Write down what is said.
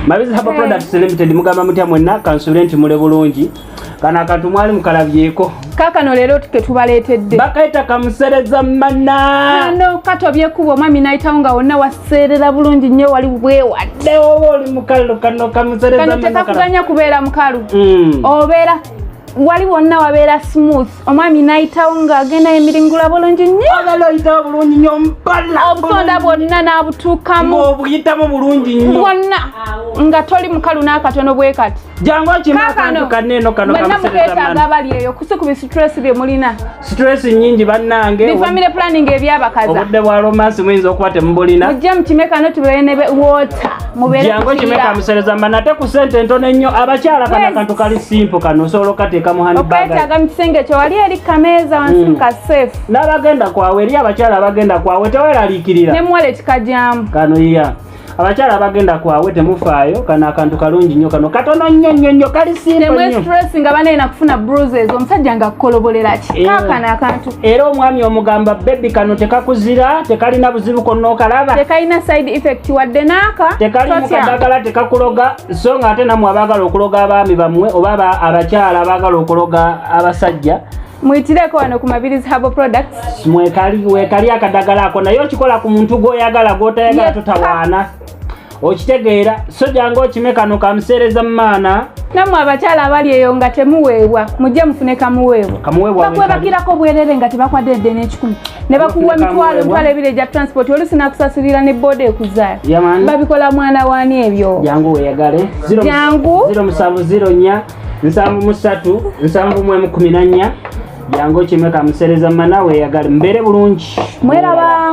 Mabirizi Herbal Products Limited, mugamba mutya mwenna? Kansubire nti mule bulungi. Kano akantu mwali mukalabyeko. Kaakano leero ketubaleetedde. Bakaita kamusereza mana. Kano katobya ekkubo, omwami nayitawo nga wonna waseerera bulungi nnyo, wali bwewadde. Oba oli mukalu, kano kamusereza Kano mana. tekakuganya kubeera mukalu. Obeera wali wonna wabeera smooth, omwami nayitawo ng'agenda emiringula bulungi nnyo. Ogala oyitawo bulungi nnyo mpala. Obusonda bwonna n'abutuukamu. Ng'obuyitamu bulungi nnyo. Bwonna nga toli mukalu n'akatono bwe kati. Jangu okima Kaakano akantu kanneeno kano mwenna kamusereza mukeetaaga mana. Abali eyo kusi ku bistress bye mulina, Stress nnyingi bannange. Bi family planning ebyabakaza. Obudde bwa romance muyinza okuba temubulina. Mujje mukime kano, tubeere ne water mubeere Jangu okime kukiira. kamusereza mana ate ku sente entono ennyo. Abakyala, kano akantu kali simple, kano osobola okateeka mu handbag. Okwetaaga mu kisenge kyo wali eri kameeza wansi mu kasafe. N'abagenda kwawe, eri abakyala abagenda kwawe, teweraliikirira. Ne muwaleti kajyamu. Kano iya abakyala abagenda kwawe, temufaayo, kano akantu kalungi nnyo, kano katono nnyo nnyo nnyo, kali simple Temwe nnyo. stress nga banene kufuna bruises, omusajja nga akukolobolera ki. Kaakano akantu. Era omwami omugamba, "Baby, kano tekakuzira, tekalina buzibu konna, okalaba." Tekalina side effect wadde n'aka. Tekali mu Totya. kadagala, tekakuloga. So nga ate nammwe abaagala okuloga abaami bammwe oba abakyala abaagala okuloga abasajja, Muyitireko wano ku Mabirizi Herbal Products. Mwekali wekali akadagala ako, naye okikola ku muntu gw'oyagala, gw'otayagala totawaana, okitegeera? So jangu okime kano kamuseereza mu maana. Nammwe abakyala abali eyo nga temuweebwa, mujje mufune kamuweebwa. Kamuweebwa wekali. Bakwebakirako bwerere nga tebakwadde edde n'ekikumi, ne bakuwa Mufune emitwalo kamuweebwa. 20,000 egya transport, oluusi nakusasulira ne boda ekuzaayo. Yeah, man. Babikola mwana waani ebyo? Jangu weyagale. Jangu. 0704 73 71 14. Jangu okime kamuseereza mana, weyagale, mubeere bulungi. Mweraba.